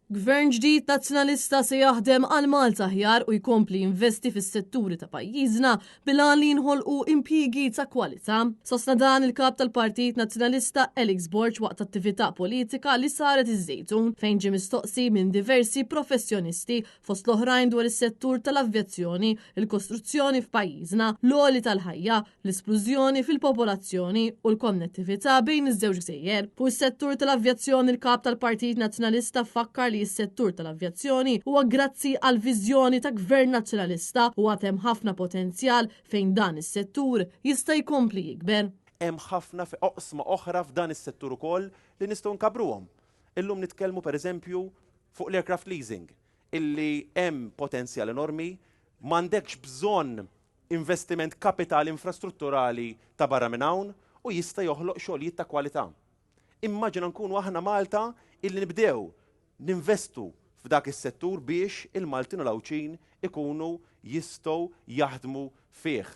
Gvern ġdid Nazzjonalista se jaħdem għal Malta aħjar u jkompli jinvesti fis-setturi ta' pajjiżna bil-għan li jinħolqu impjiegi ta' kwalità. Sostna dan il-Kap tal-Partit Nazzjonalista Alex Borg waqt attività politika li saret iż-Żejtun fejn ġie mistoqsi minn diversi professjonisti fost l-oħrajn dwar is-settur tal-avjazzjoni, il-kostruzzjoni f'pajjiżna, l-għoli tal-ħajja, l-isplużjoni fil-popolazzjoni u l-konnettività bejn iż-żewġ gżejjer. Fuq is-settur tal-avjazzjoni l-Kap tal-Partit Nazzjonalista fakkar li s-settur tal-avjazzjoni huwa grazzi għall-viżjoni ta' Gvern Nazzjonalista u għad hemm ħafna potenzjal fejn dan is-settur jista' jkompli jikber. Hemm ħafna oqsma oħra f'dan is-settur ukoll li nistgħu nkabbruhom. Illum nitkellmu pereżempju fuq l-aircraft leasing illi hemm potenzjal enormi, m'għandekx bżonn investiment kapitali infrastrutturali ta' barra minn hawn u jista' joħloq xogħlijiet ta' kwalità. Immaġina nkunu aħna Malta illi nibdew ninvestu f'dak is-settur biex il-Maltin u l-Għawdxin ikunu jistgħu jaħdmu fih.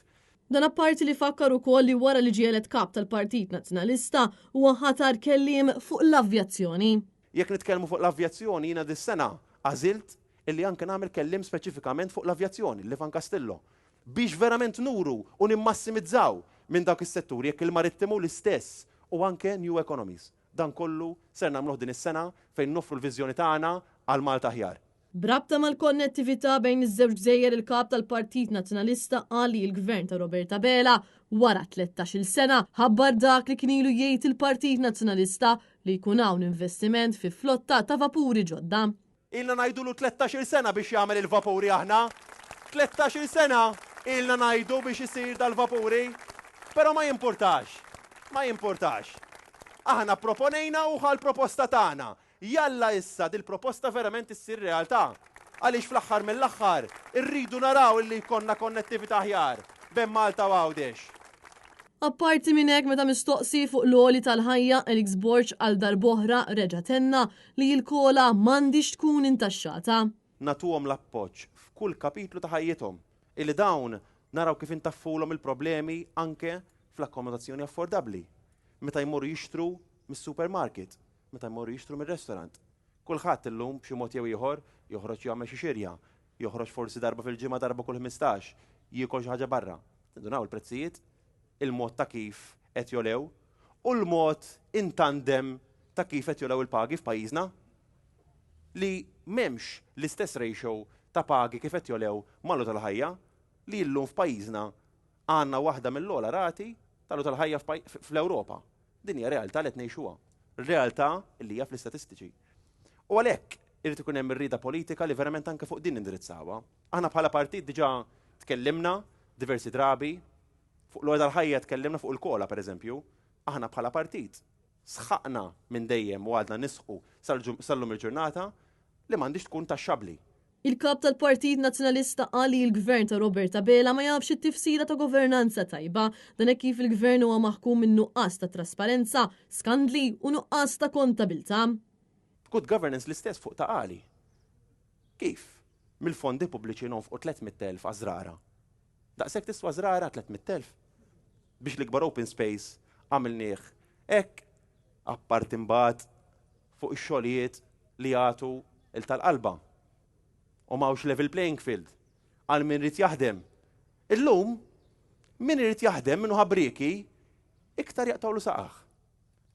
Dan apparti li fakkar ukoll li wara li ġie elett Kap tal-Partit Nazzjonalista huwa ħatar kelliem fuq l-avjazzjoni. Jekk nitkellmu fuq l-avjazzjoni jiena dis-sena għażilt illi anke nagħmel kelliem speċifikament fuq l-avjazzjoni, lil Ivan Castillo, biex verament nuru u nimmassimizzaw minn dawk is-setturi, jekk il-marittimu l-istess u anke new economies. Dan kollu ser nagħmluh din is-sena fejn noffru l-viżjoni tagħna għal Malta aħjar. B'rabta mal-konnettività bejn iż-żewġ gżejjer il-Kap tal-Partit Nazzjonalista qal li l-Gvern ta' Robert Abela wara 13-il sena ħabbar dak li kien ilu jgħid il-Partit Nazzjonalista li jkun hawn investiment fi flotta ta' vapuri ġodda. Ilna ngħidulu 13-il sena biex jagħmel il-vapuri aħna. 13-il sena ilna ngħidu biex isir dal-vapuri. Però ma jimpurtax. Ma jimpurtax. Aħna pproponejna u ħa l-proposta tagħna. Jalla issa dil-proposta verament issir realtà. Għaliex fl-aħħar mill-aħħar irridu naraw illi jkollna konnettività aħjar bejn Malta u Għawdex. Apparti minn hekk meta mistoqsi fuq l-għoli tal-ħajja, Alex Borg għal darb'oħra reġa' tenna li l-COLA m'għandhiex tkun intaxxata. Nagħtuhom l-appoġġ f'kull kapitlu ta' ħajjithom, illi dawn naraw kif intaffulhom il-problemi anke fl-akkomodazzjoni affordabbli, meta jmorru jixtru mis-supermarket, meta jmorru jixtru mir-restaurant. Kulħadd illum b'xi mod jew ieħor joħroġ jagħmel xi xirja, joħroġ forsi darba fil-ġimgħa, darba kull 15, jiekol xi ħaġa barra. Tindunaw il-prezzijiet, il-mod ta' kif qed jogħlew u l-mod in tandem ta' kif qed jogħlew il-pagi f'pajjiżna. Li m'hemmx l-istess ratio ta' pagi kif qed jogħlew mal-għoli tal-ħajja li llum f'pajjiżna għandna waħda mill-ogħla rati tal-għoli tal-ħajja fl-Ewropa. Din hija realtà li qed ngħixuha. Realtà li hija fl-istatistiċi. U għalhekk irid ikun hemm ir-rieda politika li verament anke fuq din nindirizzawha. Aħna bħala partit diġà tkellimna diversi drabi fuq l-għoli tal-ħajja tkellimna fuq il-kola pereżempju. Aħna bħala partit sħaqna minn dejjem u għadna nisħqu sal-lum il-ġurnata li m'għandhiex tkun taxxabbli. Il-Kap tal-Partit Nazzjonalista qal li l-Gvern ta' Robert Abela ma jafx it-tifsira ta' governanza tajba. Dan hekk kif il-Gvern huwa maħkum minn nuqqas ta' trasparenza, skandli u nuqqas ta' kontabilità. Good governance l-istess fuq Ta' Qali. Kif? Mill-fondi pubbliċi nonfqu 300,000 għaż-żrara. Daqshekk tiswa żrara 300,000? Biex l-ikbar open space għamilnieh hekk, apparti mbagħad fuq ix-xogħlijiet li jagħtu 'l tal-qalba. U m'hawnx level playing field għal min irid jaħdem. Illum min irid jaħdem min hu ħabrieki iktar jaqtgħulu saqajh.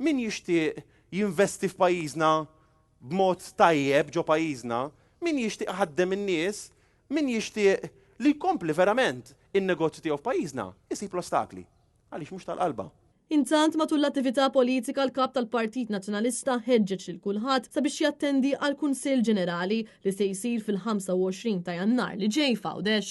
Min jixtieq jinvesti f'pajjiżna b'mod tajjeb ġo pajjiżna, min jixtieq iħaddem in-nies, min jixtieq li jkompli verament in-negozju tiegħu f'pajjiżna, isib l-ostakli. Għaliex mhux tal-qalba. Intant, matul l-attività politika l-Kap tal-Partit Nazzjonalista ħeġġeġ lil kulħadd sabiex jattendi għall-Kunsill Ġenerali li se jsir fil-25 ta' Jannar li ġej f'Għawdex.